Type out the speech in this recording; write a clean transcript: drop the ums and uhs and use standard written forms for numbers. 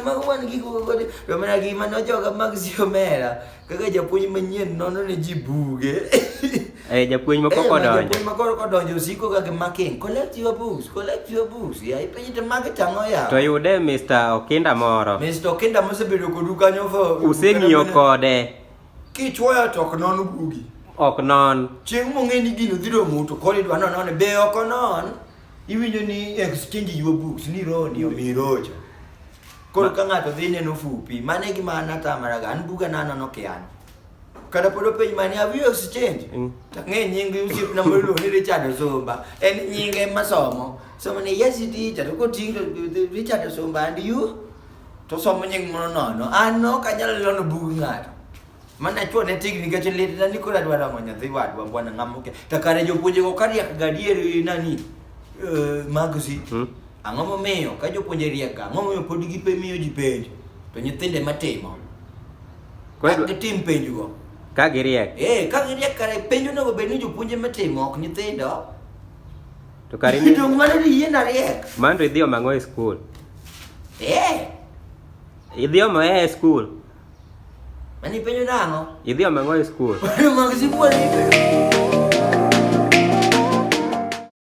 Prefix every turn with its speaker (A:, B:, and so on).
A: Mago wan gik moko kod to mana gima nojoga mag si omera kaka japuonj manyien nono ne ji buge.
B: Eh, japuonj moko
A: Eh, ma
B: kodonjo.
A: Japuonj ma koro kodonjo osiko ga gi marking. Collect your books, collect your books. Ya ipenji to magi tang'o ya.
B: To yude Mr. Okinda moro.
A: Mr. Okinda mosebedo kodu kanyo for
B: Useng'iyo kode.
A: Kichwoyo to ok non bugi.
B: Ok non.
A: Chieng' mong'e ni gino dhi romo to koro idwa nonone be ok onon. Iwinjo ni exchange your books ni roni omi rocho. Koro ka ng'ato dhi neno fupi, mano e gima an atamaraga, an buga na anono kian. Kata pod openj mani have you exchange? Tang'e nying osiepna miluongo ni Richard Osumba, en nyinge masomo. Somo ni yes teacher, to koting' to Richard Osumba and you? To somo nying moro nono. An ok anyal nono bug ng'ato. Mana chuo ne tigni nikech litna ni koro adwa romo nyathi wadwa bwana ng'ama okia. To kare jopuonjego ka riek gadier nani Magsi. Ang'o momiyo ka jopuonje riek ga, ang'o momiyo pod gipe miyo ji penj to nyithindo ema timo?
B: Koro
A: Ka gitim penj go.
B: Ka giriek.
A: Eh, ka giriek kare penj onego bed ni jopuonje ema timo ok nyithindo.
B: To kare ni
A: Donge mano diyie na riek?
B: Mano idhi omo ang'o e skul?
A: Eh.
B: Idhi omo e skul.
A: Mani penjo nang'o?
B: Idhi omo ang'o e skul?
A: Mag sibuor ni.